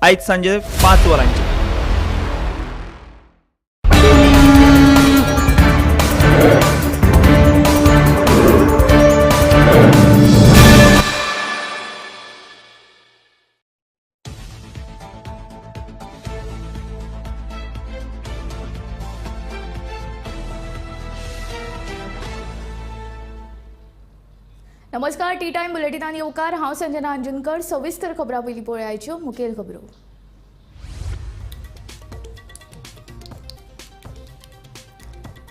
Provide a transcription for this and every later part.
आयज सांजे 5 वरांचेर. नमस्कार, टी टायम बुलेटिनान येवकार. हांव संजना अंजुनकर. सविस्तर खबरां पयलीं पळयाच्यो मुखेल खबरो.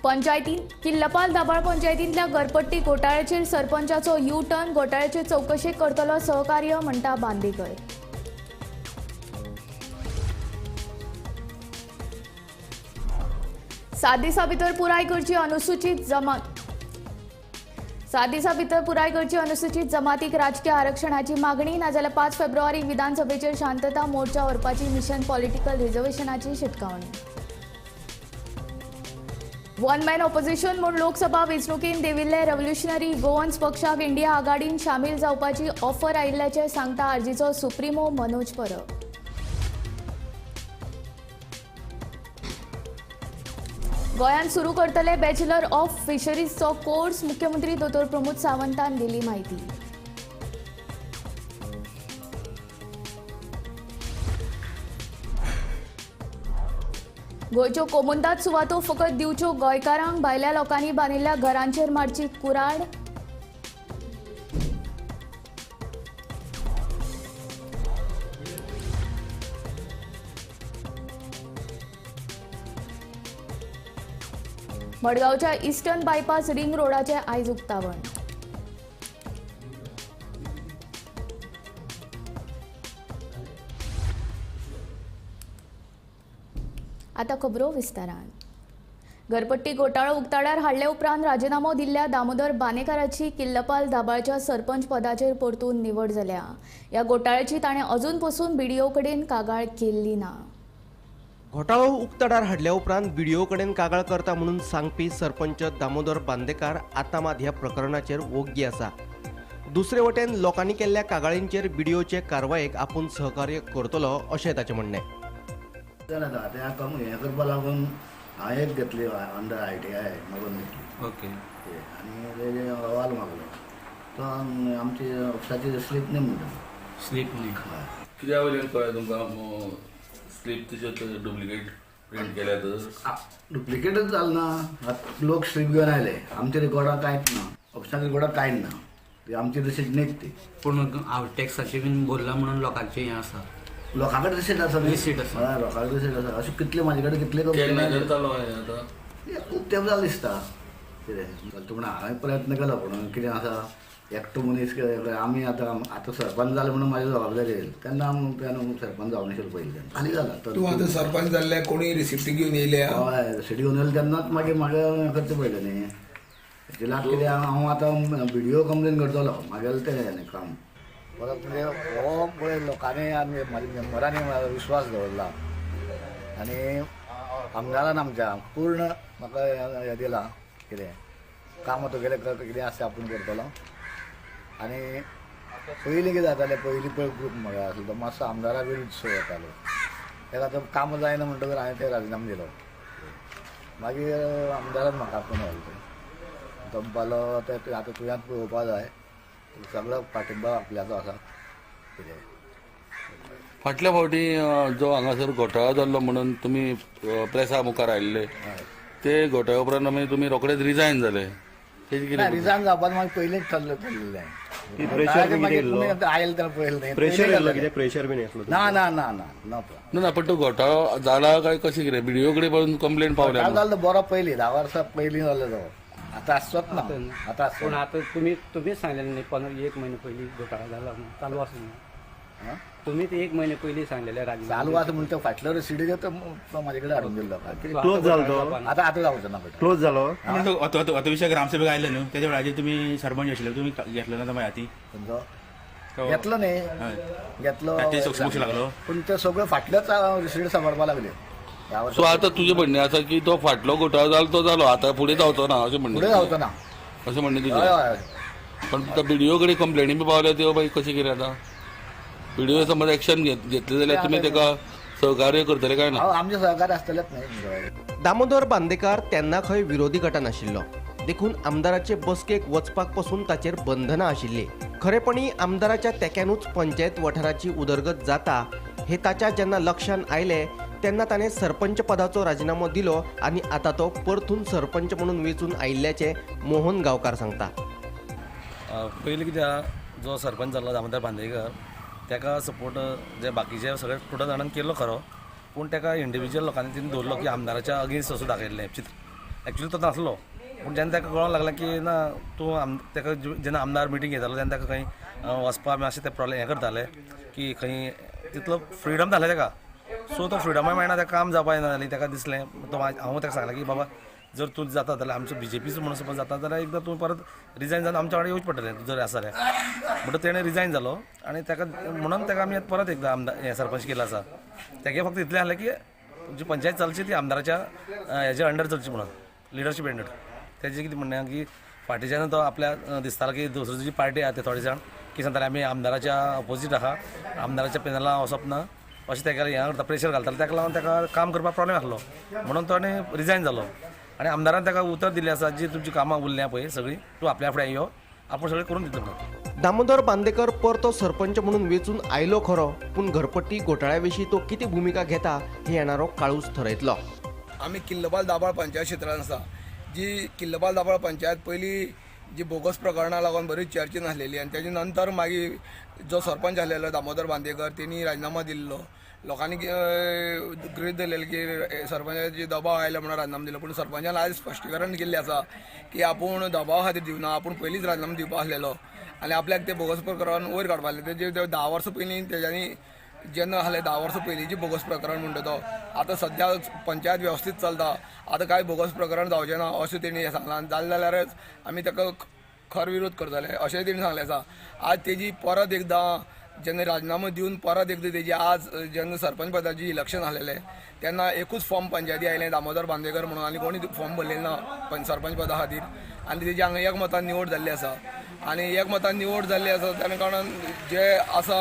पंचायतीन किल्लपाल दाबाळ पंचायतींतल्या घरपट्टी घोटाळ्याचेर सरपंचाचो यू टर्न. घोटाळ्याचे चवकशेक करतलो सहकार्य म्हणटा बांदेकर. सात दिसां भितर पुराय करची अनुसूचित जमात. 7 दिसां भितर पुराय करची अनुसूचित जमातीक राजकीय आरक्षणाची मागणी. नाजाल्यार 5 फेब्रुवारीक विधानसभेचेर शांतता मोर्चा व्हरपाची मिशन पॉलिटिकल रिझर्वेशनाची शिटकावणी. वन मॅन ऑपोजिशन म्हूण लोकसभा वेंचणुकेंत देविल्ले रेव्होल्युशनरी गोवन्स पक्षाक इंडिया आघाडीन शामील जावपाची ऑफर आयिल्ल्याचें सांगता आरजीचो सुप्रिमो मनोज परब. गोंयांत सुरू करतले बॅचलर ऑफ फिशरीजचो कोर्स. मुख्यमंत्री दोतोर प्रमोद सावंतान दिली म्हायती. गोंयच्यो कोमुंदाद सुवातो फकत दिवच्यो गोंयकारांक. भायल्या लोकांनी बांदिल्ल्या घरांचेर मारची कुराड. मडगांवच्या इस्टर्न बायपास रिंग रोडाचें आयज उक्तावण. आतां खबरो विस्तारान. घरपट्टी घोटाळो उक्ताडार हाडले उपरांत राजिनामो दिल्ल्या दामोदर बानेकाराची किल्लपाल दाबाळच्या सरपंच पदाचेर परतून निवड जाल्या. ह्या घोटाळ्याची ताणें अजून पसून बीडीओ कडेन कागाळ केल्ली ना. घोटाळो उक्ताडार हाडल्या उपरांत बीडीओ कडेन कागाळ करता म्हणून सांगपी सरपंच दामोदर बांदेकार आतां मात ह्या प्रकरणाचेर ओग्गी आसा. दुसरे वटेन लोकांनी केल्ल्या कागाळींचेर बीडीओचे कारवायेक आपूण सहकार्य करतलो अशें ताचें म्हणणें. हें करपा लागून हांवें एक घेतली अंडर ITI मागून घेतली. ओके. आनी तेजे अहवाल मागलो तो आमची ऑफिसाची स्लीप न्ही म्हणटा. स्लीप न्ही. कित्या वयल्यान कळ्ळें तुमकां स्लीप तुजे डुप्लिकेट प्रिंट केल्या तर? डुप्लिकेटच जालें ना. लोक स्लीप घेवन आयले, आमच्या रिकॉर्डाक कांयच ना, ऑफिसाच्या रिकॉर्डाक कांयच ना, ती आमची रिसीट न्हीच ती. पूण हांव टॅक्साचे बीन भरला म्हणून लोकांचें हें आसा. लोकां कडेन रिसीट आसा. रिसीट आसा. हय, लोकां कडेन रिसीट आसा. अशें कितले म्हाजे कडेन कितले केन्ना जालो हें आतां? खूब तेंप जालें दिसता. कितें चलता पूण हांवें प्रयत्न केलो. पूण कितें आसा, एकटो मनीस आमी आतां आतां सरपंच जाले म्हणून म्हाजी जबाबदारी येयली तेन्ना आमी सरपंच जावं नाशिल्लो पयलीं तेन्ना खाली जाला. तूं आतां सरपंच जाल्ल्या कोणी रिसिप्ट घेवन येयल्या? हय, रिसिप्ट घेवन येयले तेन्नाच मागीर म्हाका करचें पडलें न्ही. एक्चुअली कितें हांव आतां बीडीओ कंप्लेन करतलो म्हागेलें तें काम परत. म्हणजे हो पळय लोकांनी आनी म्हाज्या मेंबरांनी विश्वास दवरला आनी आमदारान आमच्या पूर्ण म्हाका हें दिलां. कितें काम तुगेलें कितें आसा आपूण करतलो. आनी पयलीं कितें जातालें, पयलीं पळय ग्रूप म्हाका आसलो तो मातसो आमदारा विरुद्ध सो वतालो. तेका आतां काम जायना म्हणटकच हांवें ते राजिनामो दिलो. मागीर आमदारान म्हाका आपोवन व्हेलो. तो म्हणपालो तें आतां तुवें पळोवपा जाय, सगळो पाठिंबा आपल्याचो आसा. कितें फाटल्या फावटी जो हांगासर घोटाळो जाल्लो म्हणून तुमी प्रेसा मुखार आयिल्ले ते घोटाळ्या उपरांत मागीर तुमी रोखडेच रिजायन जाले. ना, रिजायन जावपाक मागीर पयलींच ठरलेलें. आयले तेन्ना पयलें प्रेशर येयल्लो कितें? प्रेशर बीन येतलो? ना ना ना ना ना. ना, पण तो घोटाळो जाला काय कशें कितें बीडीओ कडेन पळोवन कंप्लेन पावल्या? जालो बरो पयलीं 10 वर्सां पयलीं जाल्लो तो. आतां आसचोच ना आतां. पूण आतां तुमीच सांगलेलें न्ही 15 एक म्हयने पयलीं घोटाळो जाला म्हणून चालू आसा म्हणून. तुमीच 1 म्हयने पयलीं सांगलेलें राजिनामो. चालू आसा म्हणून तो फाटलो रिसिट तो म्हाजे कडेन हाडून दिल्लो. क्लोज जालो तो? आतां आतां जावचो ना बेटा. क्लोज जालो? तो विशय ग्रामसेवक आयले न्हू, त्याच्या वेळाचेर तुमी सरपंच आशिल्ले, तुमी घेतलो ना तो मागीर हाती? खंयचो घेतलो न्ही, घेतलो. ते सोक्षमोक्ष लागलो. पूण ते सगळ्यो फाटल्योच रिसीट सांबाळपा लागल्यो. सो आतां तुजें म्हणणें आसा की तो फाटलो घोटाळो जालो तो जालो, आतां फुडें जावचो ना अशें म्हणणें? फुडें जावचो ना. अशें म्हणणें हय तुजें? हय. पण बीडीओ कडेन कंप्लेनी बी पावल्या त्यो मागीर कशें कितें आतां? बीडीओ समज एक्शन घेतले जाल्यार तुमी तेका सहकार्य करतले काय ना? आमचे सहकार्य आसतलेच न्ही. दामोदर बांदेकार तेन्ना खंय विरोधी गटान आशिल्लो, देखून आमदाराचे बसकेक वचपाक पसून ताचेर बंधनां आशिल्लीं. खरेपणी आमदाराच्या तेक्यानूच पंचायत वाठाराची उदरगत जाता हे ताच्या जेन्ना लक्षान आयलें तेन्ना ताणें सरपंच पदाचो राजिनामो दिलो आनी आतां तो परतून सरपंच म्हणून वेंचून आयिल्ल्याचें मोहन गांवकार सांगता. पयलीं कित्याक जो सरपंच जाल्लो दामोदर बांदेकर ताका सपोर्ट जे बाकीचे सगळे टोटल जाणांनी केल्लो खरो, पूण ताका इंडिविज्युअल लोकांनी तिणें दवरलो की आमदाराच्या अगेन्स्ट असो दाखयल्लें चित्र. एक्चुअली तो नासलो, पूण जेन्ना ताका कळोंक लागलें की ना तूं ताका जेन्ना आमदार मिटींग घेतालो तेन्ना ताका खंय वचपा मातशें ते प्रॉब्लेम हें करताले की खंय तितलो फ्रिडम जालें ताका. सो तो फ्रिडमाय मेळना, ताका काम जावपा येना जालें. ताका दिसलें तो हांव ताका सांगलें की बाबा जर तूं जाता जाल्यार आमचो बीजेपीचो म्हणून सपोज जाता जाल्यार एकदां तूं परत रिजायन जावन आमच्या वांगडा येवचें पडटलें जर आसा जाल्यार. म्हणटकच तेणें रिजायन जालो आनी ताका म्हणून ताका आमी परत एकदां आमदार हें सरपंच केलो आसा. तेगे फक्त इतलें आसलें की जी पंचायत चलची ती आमदाराच्या हेज्या अंडर चलची म्हणून, लिडरशीप अंडर. तेजें कितें म्हणणें की फाटीच्यान तो आपल्या दिसतालो की दुसरी जी पार्टी आसा ते थोडे जाण की सांगताले आमी आमदाराच्या ऑपोजीट आहा, आमदाराच्या पेनला वचप ना अशें ताका हें करता प्रेशर घालताले. ताका लागून ताका काम करपाक प्रॉब्लेम आसलो म्हणून तो आनी रिजायन जालो. आनी आमदारान ताका उतर दिल्लें आसा जी तुमची कामां उरल्या पळय सगळीं तूं आपल्या फुडें यो, आपूण सगळें करून दितलो म्हणून. दामोदर बांदेकर परतो सरपंच म्हणून वेंचून आयलो खरो, पूण घरपट्टी घोटाळ्या विशीं तो कितें भुमिका घेता हे येणारो काळूच थरयतलो. आमी किल्लपाल दाबाळ पंचायत क्षेत्रान आसा. जी किल्लपाल दाबाळ पंचायत पयलीं जी बोगस प्रकरणां लागून बरीच चर्चेन आसलेली आनी तेजे नंतर मागीर जो सरपंच आसलेलो दामोदर बांदेकर तेणी राजिनामो दिल्लो. लोकांनी गृहीत धरलेलें की सरपंचाचे दबाव आयलो म्हणून राजिनामो दिलो, पूण सरपंचान आयज स्पश्टीकरण केल्लें आसा की आपूण दबावा खातीर दिवना, आपूण पयलींच राजिनामो दिवपा आसलेलो आनी आपल्याक तें बोगस प्रकरण वयर काडपा आसलें. तेजे 10 वर्सां पयलीं तेज्यांनी जेन्ना आसलें 10 वर्सां पयलींची बोगस प्रकरण म्हणटा तो आतां सद्या पंचायत वेवस्थीत चलता, आतां कांय बोगस प्रकरण जावचें ना अशें तेणी सांगलां. आनी जालें जाल्यारच आमी ताका खर विरोध करतले अशेंय तेणी सांगलें आसा. आज तेजी परत एकदां जेन्ना राजिनामो दिवन परत एकदां तेजी आज जेन्ना सरपंच पदाची इलेक्शन आसलेलें तेन्ना एकूच फॉर्म पंचायती आयलें दामोदर बांदेकर म्हणून आनी कोणी फॉर्म भरलें ना सरपंच पदा खातीर आनी तेजी हांगा एकमतान निवड जाल्ली आसा. आनी एकमतान निवड जाल्ली आसा त्या कारणान जे आसा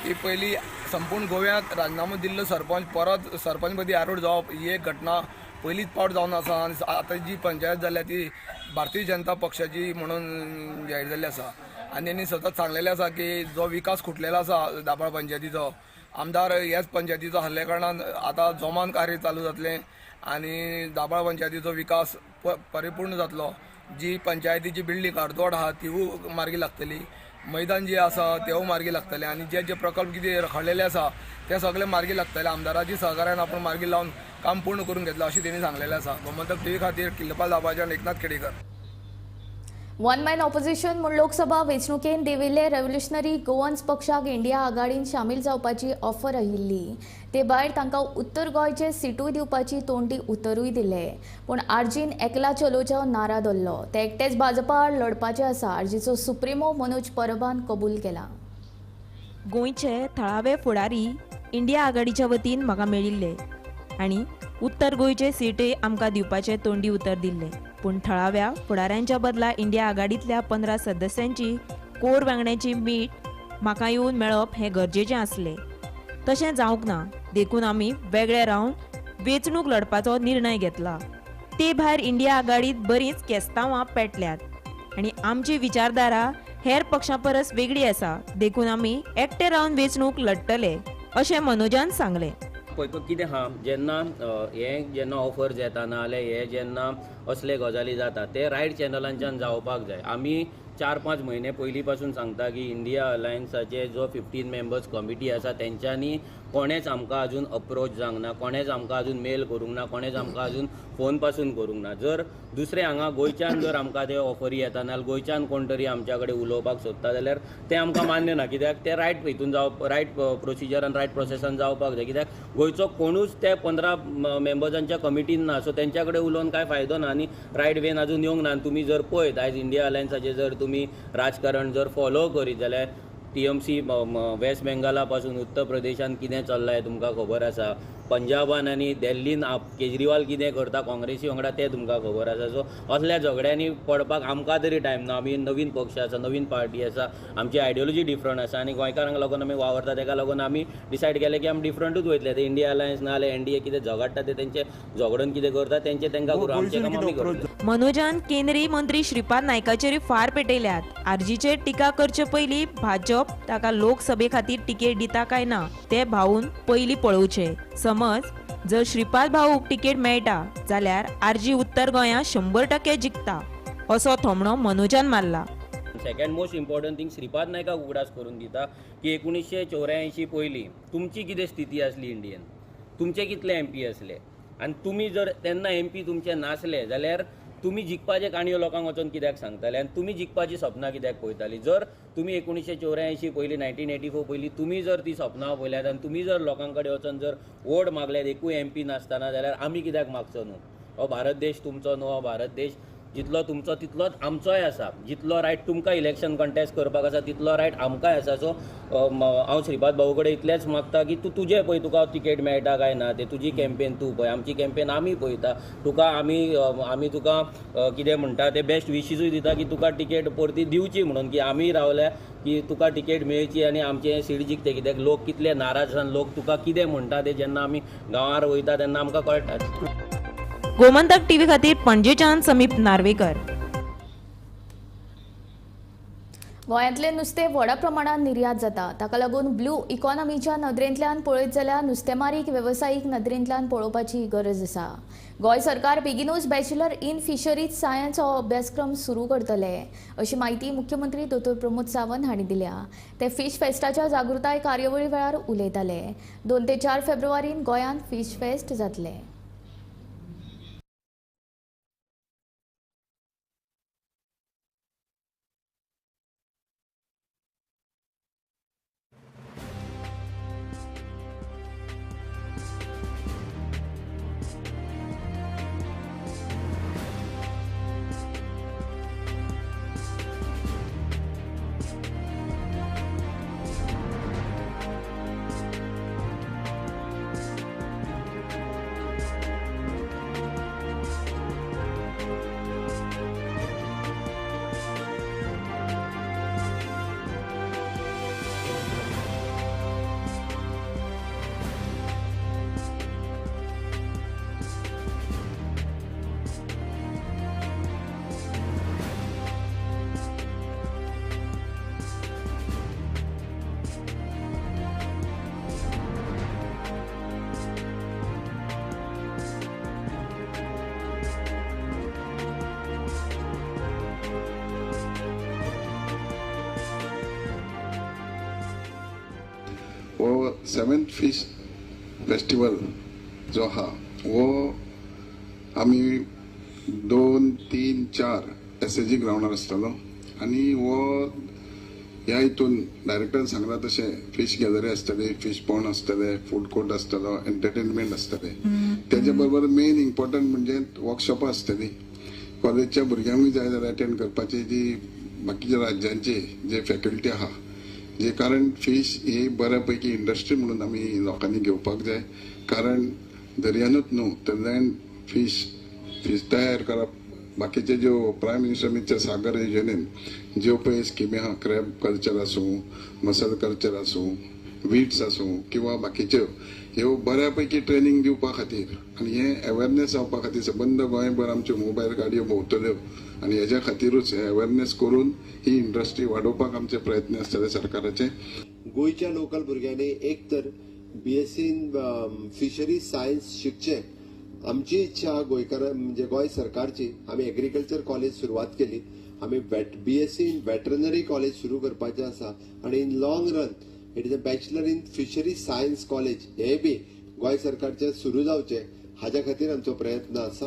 की पयलीं संपूर्ण गोव्यांत राजिनामो दिल्लो सरपंच परत सरपंचपदी आरूढ जावप ही एक घटना पयलींच पावट जावन आसा. आनी आतां जी पंचायत जाल्या ती भारतीय जनता पक्षाची म्हणून जाहीर जाल्ली आसा. आनी तेणी सतत सांगलेलें आसा की जो विकास खुटलेलो आसा दाबाळ पंचायतीचो, आमदार ह्याच पंचायतीचो आसल्या कारणान आतां जोमान कार्य चालू जातलें आनी दाबाळ पंचायतीचो विकास परिपूर्ण जातलो. जी पंचायतीची बिल्डींग अर्दवट आसा तिवूय मार्गी लागतली, मैदान जे आसा तेवूय मार्गी लागतले आनी जे जे प्रकल्प कितें रखडलेले आसा ते सगळे मार्गी लागतले. आमदाराची सहकार्यान आपूण मार्गी लावन काम पूर्ण करून घेतलं अशें तेणी सांगलेलें आसा. गोमंतक टीव्ही खातीर Killpal दाबाळच्यान Eknath Khedekar. One man opposition म्हूण लोकसभा वेंचणुकेन देविल्ले रेव्होल्युशनरी गोवन्स पक्षाक इंडिया आघाडीन सामील जावपाची ऑफर आयिल्ली. ते भायर तांकां उत्तर गोंयचे सिटूय दिवपाची तोंडी उतरूय दिले, पूण आरजीन एकला चलोचो नारा धरलो. ते एकटेच भाजपा आड लढपाचे आसा. आरजीचो सुप्रिमो मनोज परबान कबूल केला. गोंयचे थळावे फुडारी इंडिया आघाडीच्या वतीन म्हाका मेळिल्ले आनी उत्तर गोंयचे सिटूय आमकां दिवपाचें तोंडी उतर दिल्लें, पूण थळाव्या फुडाऱ्यांच्या बदला इंडिया आघाडींतल्या 15 सदस्यांची कोर वांगड्यांची मीट म्हाका येवन मेळप हें गरजेचें आसलें. तशें जावंक ना, देखून आमी वेगळे रावन वेंचणूक लढपाचो निर्णय घेतला. ते भायर इंडिया आघाडींत बरींच केस्तांवां पेटल्यात आनी आमची विचारधारा हेर पक्षां परस वेगळी आसा, देखून आमी एकटे रावन वेंचणूक लढटले अशें मनोजान सांगलें. पळय कितें आहा, जेन्ना हें जेन्ना ऑफर्स येता ना जाल्यार हे जेन्ना असले गजाली जाता ते रायट चॅनलांच्यान जावपाक जाय. आमी 4-5 म्हयने पयलीं पासून सांगता की इंडिया अलायन्साचे जो 15 मेंबर्स कमिटी आसा तेंच्यांनी कोणेच आमकां अजून अप्रोच जावंक ना, कोणेच आमकां अजून मेल करूंक ना, कोणेच आमकां अजून फोन पासून करूंक ना. जर दुसरे हांगा गोंयच्यान जर आमकां ते ऑफरी येता ना गोंयच्यान कोण तरी आमच्या कडेन उलोवपाक सोदता जाल्यार तें आमकां मान्य ना, कित्याक तें रायट हितून जावप, रायट प्रोसिजरान रायट प्रोसेसान जावपाक जाय. कित्याक गोंयचो कोणूच ते 15 मेंबर्सांच्या कमिटीन ना, सो तेंच्या कडेन उलोवन कांय फायदो ना आनी रायट वेन अजून येवंक ना. आनी तुमी जर पळयत आयज इंडिया अलायन्साचें जर तुमी राजकारण जर फॉलो करीत जाल्यार TMC waste बेंगाला पासून उत्तर प्रदेशान कितें चल्लां हें तुमकां खबर आसा. पंजाबान आनी दिल्लीन केजरीवाल कितें करता काँग्रेसी वांगडा तें तुमकां खबर आसा. सो असल्या झगड्यांनी पडपाक आमकां तरी टायम ना. आमी नवीन पक्ष आसा, नवीन पार्टी आसा, आमची आयडियोलॉजी डिफरंट आसा आनी गोंयकारांक लागून आमी वावरता. तेका लागून आमी डिसायड केलें की आमी डिफरंटूच वयतले. ते इंडिया अलायन्स ना जाल्यार NDA कितें झगडटा ते तेंचे झगडून कितें करता तेंचे तेंकां करूं, आमचें काम आमी करतले. मनोजान केंद्रीय मंत्री श्रीपाद नायकाचेर फार पेटयल्यात. आरजीचेर टिका करचे पयलीं भाजप ताका लोकसभे खातीर तिकेट दिता काय ना ते भाऊन पयलीं पळोवचें. समज जर श्रीपाद भाऊक तिकेट मेळटा जाल्यार आरजी उत्तर गोंया 100% जिखता असो थोमणो मनोजान मारला. Second most important thing, Shripad नायकाक उगडास करून दिता की 1984 पयलीं तुमची कितें स्थिती आसली इंडियन, तुमचे कितले MP आसले आनी तुमी जर तेन्ना MP तुमचे नासले जाल्यार तुमी जिखपाचे काणयो लोकांक वचोन कित्याक सांगताले आनी तुमी जिखपाची सपनां कित्याक पळयताली. जर तुमी 1984 पयलीं 1984 पयलीं तुमी जर ती सपनां पळयल्यात आनी तुमी जर लोकां कडेन वचोन जर वोट मागल्यात एकूय MP नासतना जाल्यार आमी कित्याक मागचो न्हू. हो भारत देश तुमचो न्हू, हो भारत देश जितलो तुमचो तितलोच आमचोय आसा. जितलो रायट तुमकां इलेक्शन कंटेस्ट करपाक आसा तितलो रायट आमकांय आसा. सो हांव श्रीपाद भाऊ कडेन इतलेंच मागता की तूं तुजें पळय, तुका तिकेट मेळटा काय ना तें, तुजी कॅम्पेन तूं पळय, आमची कॅम्पेन आमी पळयता. तुका आमी तुका कितें म्हणटा ते बेस्ट विशीसूय दिता की तुका तिकेट परती दिवची म्हणून, की आमी रावल्या की तुका तिकेट मेळची आनी आमचें सीट जिखते. कित्याक लोक कितले नाराज आसा, लोक तुका कितें म्हणटा तें जेन्ना आमी गांवार वयता तेन्ना आमकां कळटा. गोमंतक टीव्ही खातीर पणजेच्यान समीप नार्वेकर. गोंयांतलें नुस्तें व्हडा प्रमाणात निर्यात जाता. ताका लागून ब्लू इकॉनॉमीच्या नदरेंतल्यान पळयत जाल्यार नुस्तेमारीक वेवसायीक नदरेंतल्यान पळोवपाची गरज आसा. गोंय सरकार बेगिनूच बॅचलर इन फिशरीज सायन्स हो अभ्यासक्रम सुरू करतले अशी म्हायती मुख्यमंत्री दोतोर प्रमोद सावंत हांणी दिल्या. ते फिश फेस्टाच्या जागृताय कार्यावळी वेळार उलयताले. 2 ते 4 फेब्रुवारीन गोंयांत फिश फेस्ट जातलें. वो 7th fish festival जो आहा वो आमी 2, 3, 4 SAG ग्रावंडार आसतलो आनी वो ह्या हितून डायरेक्टरान सांगला तशें फिश गॅलरी आसतली, फिश पॉन्ड आसतले, फूड कोर्ट आसतलो, एंटरटेनमेंट आसतलें. तेजे बरोबर मेन इम्पॉर्टंट म्हणजे वर्कशॉपां आसतली. कॉलेजच्या भुरग्यांकूय जाय जाल्यार अटेंड करपाची जी बाकीच्या राज्यांची जे फॅकल्टी आहा, जे कारण फीश ही बऱ्या पैकी इंडस्ट्री म्हणून आमी लोकांनी घेवपाक जाय. कारण दर्यानूच न्हू तर लँड फीश फीश तयार करप, बाकीचे ज्यो प्रायम मिनिस्टर सागर योजनेन ज्यो पळय स्किमी आहा, क्रॅब कल्चर आसूं, मसल कल्चर आसूं, वीड्स आसूं किंवा बाकीच्यो, ह्यो बऱ्या पैकी ट्रेनींग दिवपा खातीर आनी हें अवेरनेस जावपा खातीर सबंद गोंयभर आमच्यो मोबायल गाडयो भोंवतल्यो आनी हेज्या खातीरूच हें अवेरनेस करून ही इंडस्ट्री वाडोवपाक आमचे प्रयत्न आसतले सरकाराचे. गोंयच्या लोकल भुरग्यांनी एक तर BSc in fisheries science शिकचें. आमची इच्छा गोंयकार म्हणजे गोंय सरकारची, आमी एग्रीकल्चर कॉलेज सुरवात केली, आमी BSc in veterinary college सुरू करपाचें आसा आनी in long run it is a bachelor in fisheries science college हे बी गोंय सरकारचें सुरू जावचें हाज्या खातीर आमचो प्रयत्न आसा.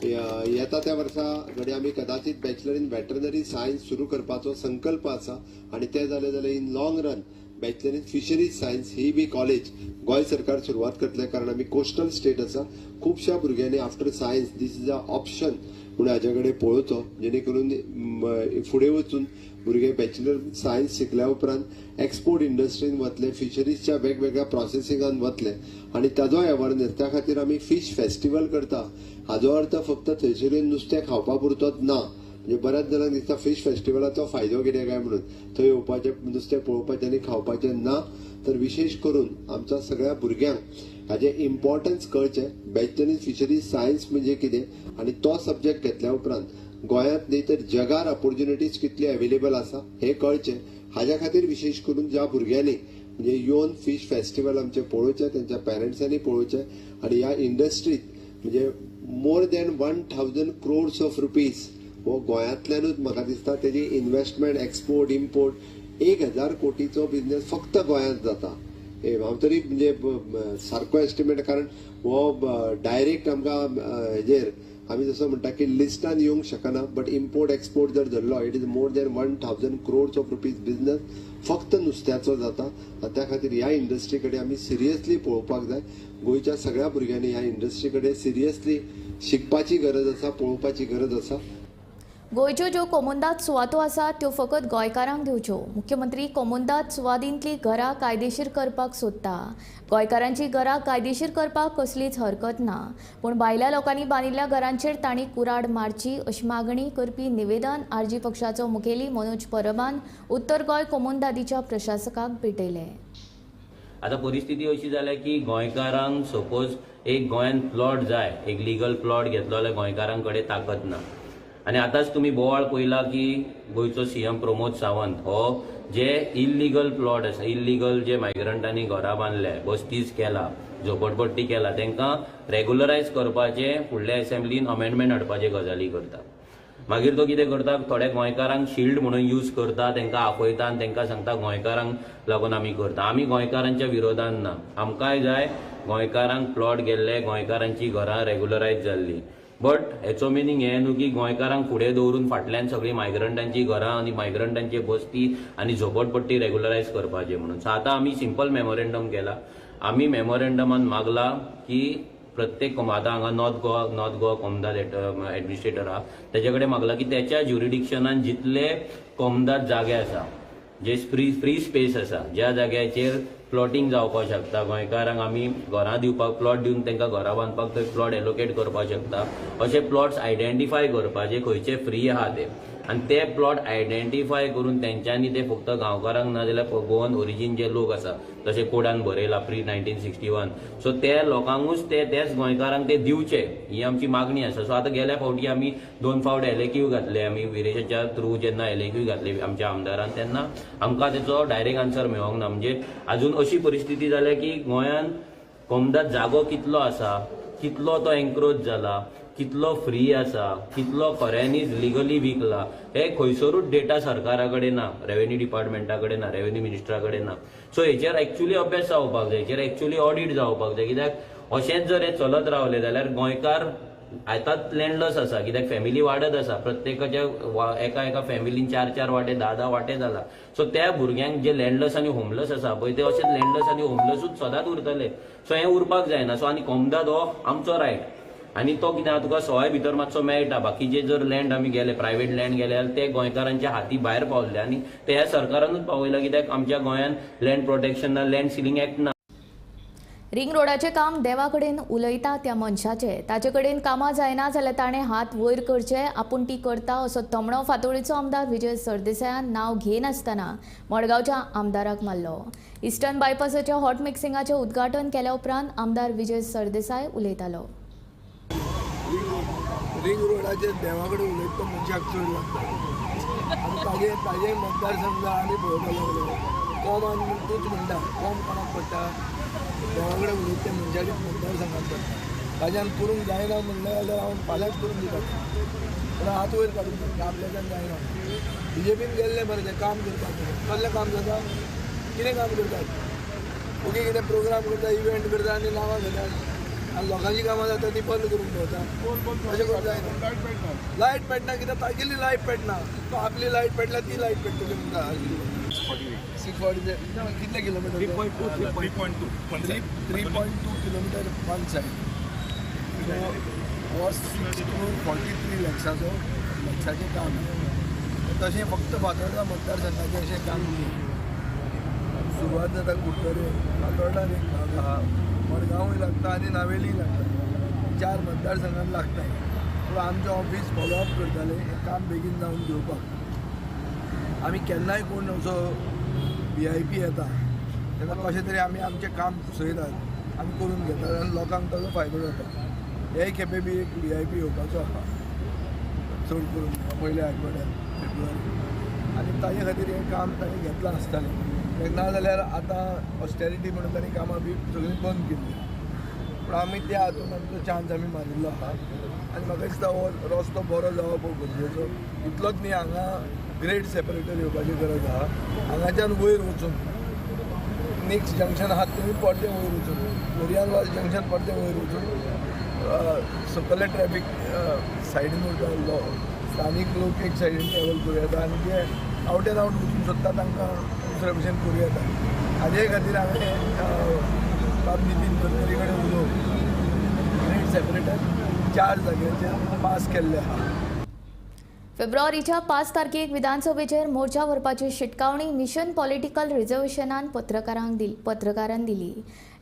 येता त्या वर्सा घडये आमी कदाचित बॅचलर इन वेटरनरी सायन्स सुरू करपाचो संकल्प आसा आनी तें जालें जाल्यार in long run bachelor in fisheries science he B college Goa सरकार सुरवात करतले. कारण आमी कोस्टल स्टेट आसा, खुबश्या भुरग्यांनी after science this is a option म्हणून हाज्या कडेन पळोवचो, जेणे करून फुडें वचून भुरगे बॅचलर सायन्स शिकल्या उपरांत एक्सपोर्ट इंडस्ट्रीन वतले, फिशरीजच्या वेगवेगळ्या प्रोसेसिंगान वतले आनी ताजो अवेरनेस. त्या खातीर आमी फिश फेस्टिवल करता. हाजो अर्थ फक्त थंयसर येवन नुस्तें खावपा पुरतोच ना. म्हणजे बऱ्याच जाणांक दिसता फिश फेस्टिवलाचो फायदो कितें काय म्हणून थंय येवपाचें, नुस्तें पळोवपाचें आनी खावपाचें ना. तर विशेश करून आमच्या सगळ्या भुरग्यांक हाजें इम्पॉर्टन्स कळचें, बॅचलर इन फिशरीज सायन्स म्हणजे कितें आनी तो सब्जेक्ट घेतल्या उपरांत गोंयांत न्ही तर जगार ऑपॉर्च्युनिटीज कितली अवेलेबल आसा हें कळचें. हाज्या खातीर विशेश करून ज्या भुरग्यांनी म्हणजे येवन फिश फेस्टिवल आमचें पळोवचें, तेंच्या पेरंट्सांनी पळोवचें आनी ह्या इंडस्ट्रीत म्हणजे more than 1000 crores of rupees हो गोंयांतल्यानूच म्हाका दिसता तेजी इन्वेस्टमेंट, एक्सपोर्ट, इम्पोर्ट 1000 कोटीचो बिजनेस फक्त गोंयांत जाता. हांव तरी म्हणजे सारको एस्टिमेट, कारण हो डायरेक्ट आमकां हेजेर आमी जसो म्हणटा की लिस्टान येवंक शकना, बट इम्पोर्ट एक्सपोर्ट जर धरलो it is more than 1000 crores of rupees business फक्त नुस्त्याचो जाता. त्या खातीर ह्या इंडस्ट्री कडेन आमी सिरियसली पळोवपाक जाय. गोंयच्या सगळ्या भुरग्यांनी ह्या इंडस्ट्री कडेन सिरियसली शिकपाची गरज आसा, पळोवपाची गरज आसा. गोंयच्यो ज्यो कोमुंदाद सुवातो आसात त्यो फकत गोंयकारांक दिवच्यो. मुख्यमंत्री कोमुंदाद सुवादींतलीं घरां कायदेशीर करपाक सोदता. गोंयकारांची घरां कायदेशीर करपाक कसलीच हरकत ना, पूण भायल्या लोकांनी बांदिल्ल्या घरांचेर तांणी कुराड मारची अशी मागणी करपी निवेदन आरजी पक्षाचो मुखेली मनोज परबान उत्तर गोंय कोमुंदादीच्या प्रशासकाक भेटयलें. आतां परिस्थिती अशी जाल्या की गोंयकारांक सपोज एक गोंयांत प्लॉट जाय, एक लिगल प्लॉट घेतलो जाल्यार गोंयकारां कडेन ताकद ना. आनी आतांच तुमी बोवाळ पळयला की गोंयचो सीएम प्रमोद सावंत हो जे इल्लिगल प्लॉट आसा, इल्लिगल जे मायग्रंटांनी घरां बांदल्या, बस्तीस केला, झोपडपट्टी केला, तांकां रेगुलरायज करपाचें फुडल्या एसेंब्लीन अमेंडमेंट हाडपाचे गजाली करता. मागीर तो कितें करता, थोड्या गोंयकारांक शिल्ड म्हणून यूज करता, तांकां आपयता आनी तांकां सांगता गोंयकारांक लागून आमी करता. आमी गोंयकारांच्या विरोधान ना, आमकांय जाय गोंयकारांक प्लॉट गेल्ले, गोंयकारांची घरां रेगुलरायज जाल्ली. बट हेचो मिनींग हें न्हू की गोंयकारांक फुडें दवरून फाटल्यान सगळीं मायग्रंटांची घरां आनी मायग्रंटांची बस्ती आनी झोपडपट्टी रेगुलरायज करपाचें म्हणून. सो आतां आमी सिंपल मेमोरेंडम केला. आमी मेमोरेंडमान मागला की प्रत्येक आतां हांगा नॉर्थ गोवा कोमदाद एडमिनिस्ट्रेटर आहा, तेजे कडेन मागला की तेच्या ज्युरिडिक्शनान जितले कोमदाद जागे आसा, जे फ्री स्पेस आसा, ज्या जाग्याचेर प्लॉटींग जावपाक शकता, गोंयकारांक आमी घरां दिवपाक प्लॉट दिवन तांकां घरां बांदपाक थंय प्लॉट एलोकेट करपाक शकता, अशे प्लॉट्स आयडेंटिफाय करपाचे खंयचे फ्री आहा ते, आनी ते प्लॉट आयडेंटिफाय करून तेंच्यांनी ते फक्त गांवकारांक ना जाल्यार गोवन ओरिजीन जे लोक आसा, जशे कोडान बरयला प्री 1961, सो ते लोकांकूच ते त्याच गोंयकारांक ते दिवचे ही आमची मागणी आसा. सो आतां गेल्या फावटी आमी 2 फावट एलएक्यू घातले, आमी विरेशाच्या थ्रू जेन्ना एलएक्यू घातले आमच्या आमदारान, तेन्ना आमकां तेचो डायरेक्ट आन्सर मेळोंक ना. म्हणजे आजून अशी परिस्थिती जाल्या की गोंयांत कोमदाद जागो कितलो आसा, कितलो तो एन्क्रोच जाला, कितलो फ्री आसा, कितलो खऱ्यांनीच लिगली विकला, हे खंयसरूच डेटा सरकारा कडेन ना, रेवेन्यू डिपार्टमेंटा कडेन ना, रेवेन्यू मिनिस्टरा कडेन ना. सो हेचेर एक्चुअली अभ्यास जावपाक जाय, हेचेर एक्चुअली ऑडीट जावपाक जाय. कित्याक अशेंच जर हें चलत रावलें जाल्यार गोंयकार आतांच लँडलस आसा, कित्याक फॅमिली वाडत आसा, प्रत्येकाच्या एका एका फॅमिलीन 4-4 वांटे 10-10 वांटे जाला. सो त्या भुरग्यांक जे लँडलस आनी होमलस आसा पळय ते अशेंच लँडलस आनी होमलसूच सदांच उरतले. सो हें उरपाक जायना. सो आनी कोमदाद हो आमचो रायट, आनी तो कितें तुका सवाय भितर मातसो मेळटा. बाकीचे जर लँड आमी गेले, प्रायवेट लँड गेले जाल्यार ते गोंयकारांच्या हाती भायर पावल्ले आनी ते ह्या सरकारानूच पावयला, कित्याक आमच्या गोंयांत लँड प्रोटेक्शन ना, लँड सिलिंग एक्ट ना. रिंग रोडाचें काम देवा कडेन उलयता त्या मनशाचें, ताचे कडेन कामां जायना जाल्यार ताणें हात वयर करचे, आपूण ती करता असो तमणो फातोळीचो आमदार विजय सरदेसायान नांव घेनासतना मडगांवच्या आमदाराक मारलो. इस्टर्न बायपासाच्या हॉट मिक्सिंगाचें उद्घाटन केल्या उपरांत आमदार विजय सरदेसाय उलयतालो. रिंग रोडाचेर देवा कडेन उलयता तो मनशाक चड लागता आनी ताजे मतदारसंघ आमी पळोवपाक लागले. कोमान तूंच म्हणटा कोम कोणाक पडटा, देवा कडेन उलयता ते मनशाच्या मतदारसंघात पडटा. ताज्यान करूंक जायना म्हणलें जाल्यार हांव फाल्यांच करून दिता, पूण हात वयर काडून दिता आपल्याच्यान जायना. बीजेपीन गेल्ले बरें तें काम करपाक, कसलें काम जाता, कितें काम करतात, ओके कितें प्रोग्राम करता, इव्हेंट करता आनी नांवां घेतात आनी लोकांची कामां जाता ती बंद करून दवरता. अशें करूंक जायना. लायट पेटना कित्याक तागेली लायट पेटना, तो आपली लायट पेटल्या ती लायट पेट्टली म्हणटा. 640 कितले kilometre? 3.2 kilometre one side. So हो 6 crore 43 लॅक्साचें काम. तशें फक्त फातोर्डा मतदारसंघाचें अशें काम न्ही. सुरवात जाता कुडतरे, फातोर्डा एक भाग आहा, मडगांवूय लागता आनी नावेलीय लागता. 4 मतदारसंघात लागता. पूण आमचें ऑफीस फॉलोअप करतालें हें काम बेगीन जावन घेवपाक. आमी केन्नाय कोण असो VIP येता तेन्ना कशें तरी आमी आमचें काम सुचयतात, आमी करून घेतात आनी लोकांक ताजो फायदो जाता. हे खेपे बी एक VIP येवपाचो आहा चड करून पयल्या आठवड्यात फेब्रुवारी, आनी ताजे खातीर हें काम ताणें घेतलां आसतलें. ना जाल्यार आतां ऑस्टेरिटी म्हणून तांणी कामां बी सगळीं बंद केल्ली. पूण आमी त्या हातून आमचो चान्स आमी मारिल्लो आहा आनी म्हाका दिसता हो रस्तो बरो जावप हो गरजेचो. इतलोच न्ही, हांगा ग्रेड सेपरेटर येवपाची गरज आहा. हांगाच्यान वयर वचून नेक्स्ट जंक्शन आहा थंय परतें वयर वचून लोरियान जंक्शन परतें वयर वचून सकयलें ट्रॅफीक सायडीन उरता. स्थानीक लोक एक सायडीन ट्रॅवल करूं येता आनी जे आवट एंड आवट वचूंक सोदता तांकां दुसरे भशेन करूं येता. हाजे खातीर हांवें बाब नितीन गडकरी कडेन उलोवन ग्रेड सेपरेटर 4 जाग्यांचेर पास केल्ले आहा. फेब्रुवारीच्या 5 तारखेक विधानसभेचेर मोर्चा व्हरपाची शिटकावणी मिशन पॉलिटिकल रिझर्वेशनान पत्रकारांक दिली.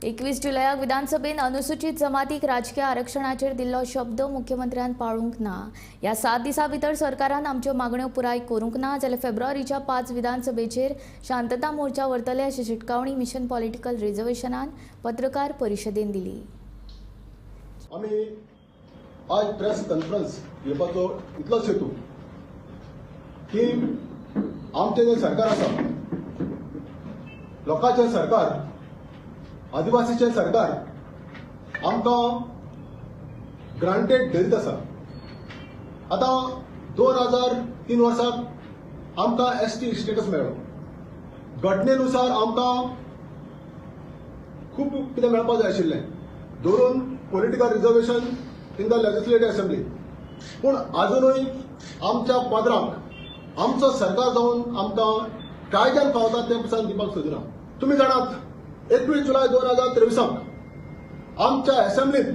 21 जुलयाक विधानसभेन अनुसूचित जमातीक राजकीय आरक्षणाचेर दिल्लो शब्द मुख्यमंत्र्यान पाळूंक ना. ह्या 7 दिसां भितर सरकारान आमच्यो मागण्यो पुराय करूंक ना जाल्यार फेब्रुवारीच्या 5 विधानसभेचेर शांतता मोर्चा व्हरतले अशी शिटकावणी मिशन पॉलिटिकल रिझर्वेशनान पत्रकार परिशदेन दिली. आमी आज प्रेस कॉन्फरन्स घेवपाचो इतलोच हेतू की आमचें जें सरकार आसा, लोकांचें सरकार, आदिवासीचें सरकार आमकां ग्रांटेड धरीत आसा. आतां 2003 वर्साक आमकां ST status मेळ्ळो. घटनेनुसार आमकां खूब कितें मेळपाक जाय आशिल्लें, धरून political reservation in the legislative assembly. पूण आजुनूय आमच्या पदराक आमचो सरकार जावन आमकां कायद्यान पावता तें पसून दिवपाक सोदिना. तुमी जाणात 21 जुलय 2023 आमच्या असेंब्लीत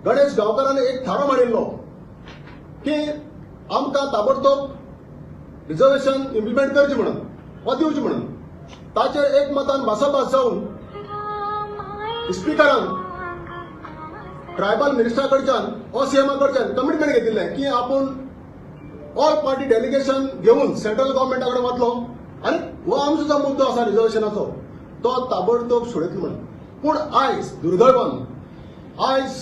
गणेश गांवकारान एक थाराव मांडिल्लो की आमकां ताबडतोब रिजर्वेशन इम्प्लिमेंट करचें म्हणून वा दिवचें म्हणून. ताचेर एक मतान भासाभास जावन स्पिकरान ट्रायबल मिनिस्टरा कडच्यान वा सीएमा कडच्यान कमिटमेंट घेतिल्लें की आपूण ऑल पार्टी डेलिगेशन घेवन सेंट्रल गव्हर्मेंटा कडेन वतलो आनी हो आमचो जो मुद्दो आसा रिजर्वेशनाचो तो ताबडतोब सोडयतलो म्हणून. पूण आयज दुर्दैवान आयज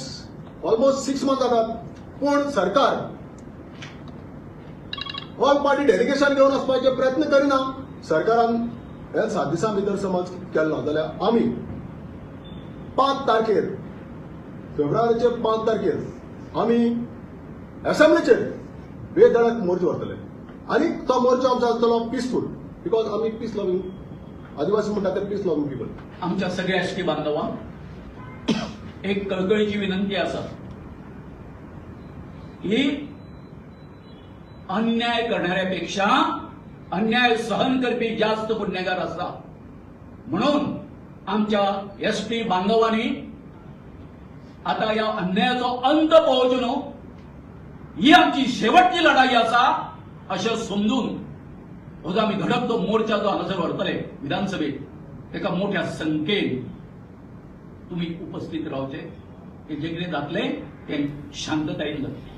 ऑलमोस्ट 6 मंथ जातात पूण सरकार ऑल पार्टी डेलिगेशन घेवन वचपाचे प्रयत्न करिना. सरकारान हे 7 दिसां भितर समज केल्लो जाल्यार आमी 5 तारखेर फेब्रुवारीचे 5 तारखेर आमी असेंब्लीचेर बेधडक मोर्चा व्हरतले आनी तो मोर्चा आमचो आसतलो पिसफूल, because आमी पीस लव्हिंग आदिवासी म्हणटा ते पीस लव्हिंग पिपल. आमच्या सगळ्या एसटी बांधवांक एक कळकळीची विनंती आसा, ही अन्याय करणाऱ्यापेक्षा अन्याय सहन करपी जास्त गुन्हेगार आसा. म्हणून आमच्या एसटी बांधवांनी आता ह्या अन्यायाचो अंत पळोवचो न्हू, ही आमची शेवटची लढाई आसा अशें समजून हो जो आमी घडप तो मोर्चा जो हांगासर व्हरतले विधानसभेत ताका मोठ्या संख्येन तुमी उपस्थित रावचे. हे जे कितें जातलें तें शांततायेन जातलें.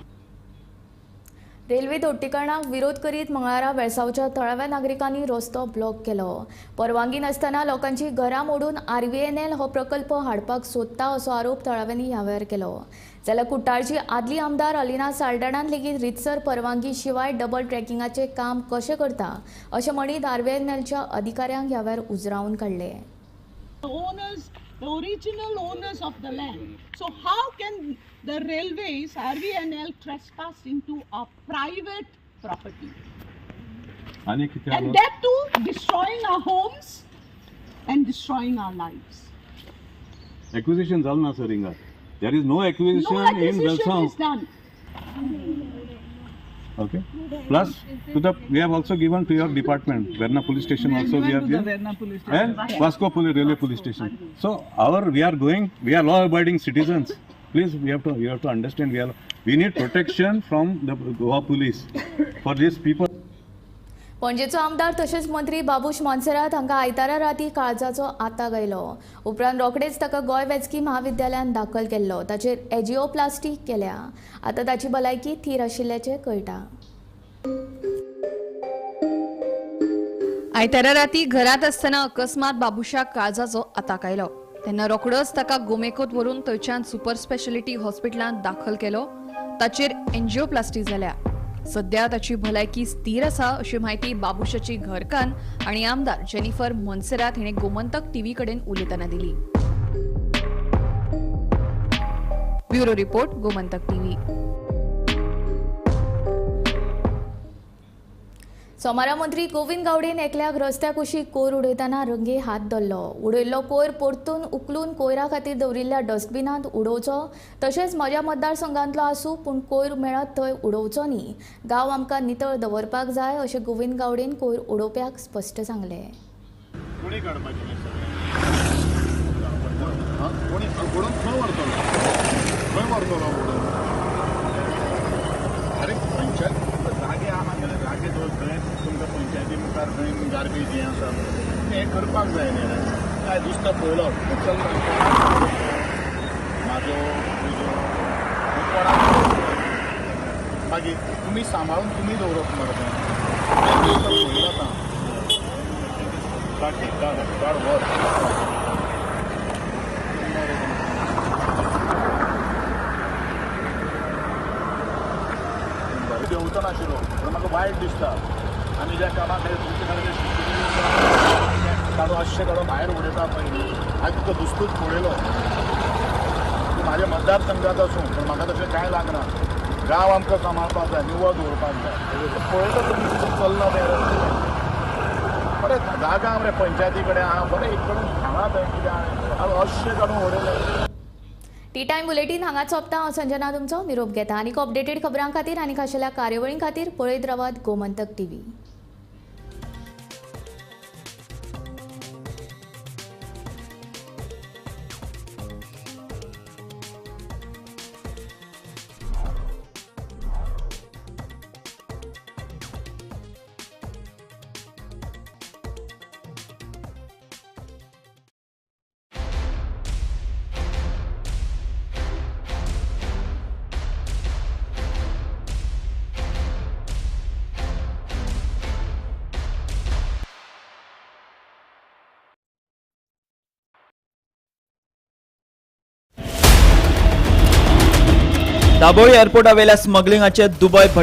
रेल्वे दोट्टीकरणाक विरोध करीत मंगळारा वेळसावच्या थळाव्या नागरिकांनी रस्तो ब्लॉक केलो. परवानगी नासतना लोकांची घरां मोडून RVNL हो प्रकल्प हाडपाक सोदता असो आरोप थळाव्यांनी ह्या वेळार केलो. जाल्यार कुट्टाळची आदली आमदार अलिना साल्डाणान लेगीत रितसर परवानगी शिवाय डबल ट्रॅकिंगाचें काम कशें करता अशें म्हणीत RVNLच्या अधिकाऱ्यांक ह्या वेळार उजरावन काडले. The original owners of the land. So how can the railways, RVNL, trespass into a private property? And that too, destroying our homes and destroying our lives. Acquisition झालं ना sir Inga. There is no acquisition, no acquisition in Velsao. Is done. Okay. Plus, to the we have also given to your department, Verna Police Station also we have given, and Vasco Police Railway Police Station. So our we are going, we are law-abiding citizens. Please, we have to, you have to understand, we need protection from the Goa police for these people. पणजेचो आमदार तशेंच मंत्री बाबूश मोन्सेरात हांकां आयतारा राती काळजाचो आताक आयलो. उपरांत रोखडेच ताका गोंय वैजकी म्हाविद्यालयांत दाखल केल्लो. ताचेर एजिओप्लास्टी केल्या. आतां ताची भलायकी थीर आशिल्ल्याचें कळटा. आयतारा राती घरांत आसतना अकस्मात बाबुशाक काळजाचो आताक आयलो. तेन्ना रोखडोच ताका गोमेकोत व्हरून थंयच्यान सुपर स्पेशालिटी हॉस्पिटलांत दाखल केलो. ताचेर एन्जिओप्लास्टी जाल्या. सध्या ताची भलायकी स्थीर आसा अशी म्हायती बाबुशाची घरकान्न आनी आमदार जेनिफर मोन्सेरात हिणें गोमंतक टीव्ही कडेन उलयतना दिली. Bureau report, Gomantak TV. सोमारा मंत्री गोविंद गावडेन एकल्याक रस्त्या कुशीक कोयर उडयतना रंगे हात धरलो. उडयल्लो कोयर परतून उखलून कोयरा खातीर दवरिल्ल्या डस्टबिनांत उडोवचो, तशेंच म्हज्या मतदारसंघांतलो आसूं पूण कोयर मेळत थंय उडोवचो न्ही. गांव आमकां नितळ दवरपाक जाय अशें गोविंद गावडेन कोयर उडोवप्याक स्पश्ट सांगलें. जागे आहा जाल्यार जागे दवर थंय तुमकां पंचायती मुखार खंय गार्बेज हें आसा हें करपाक जाय न्ही. काय दिसता पळयलो चल म्हाजो तुजो कोणाक मागीर तुमी सांबाळून तुमी दवरप मरे तें पळयलो आतां काड काड काड व्हर. देंवचो नाशिल्लो पूण म्हाका वायट दिसता आमी ज्या कामा खातीर तुमचे खातीर काडून अशें काडून भायर उडयता पळय न्ही. हांवें तुका दुसतूच पळयलो. तूं म्हाज्या मतदारसंघात आसूं पूण म्हाका तशें कांय लागना. गांव आमकां सांबाळपाक जाय, निवळ दवरपाक जाय. पळयता तुमी कितें चल्लां तें बरें जागा मरे पंचायती कडेन आहा बरें एक कडेन हांगा थंय कितें आहा अशें काडून उडयलें. टी टायम बुलेटीन हांगा सोंपता. हांव संजना तुमचो निरोप घेता. आनीक अपडेटेड खबरां खातीर आनी खाशेल्या कार्यावळीं खातीर पळयत रावात गोमंतक टीव्ही. दाबोळी एअरपोर्टावेल्या स्मगलिंगाचे दुबय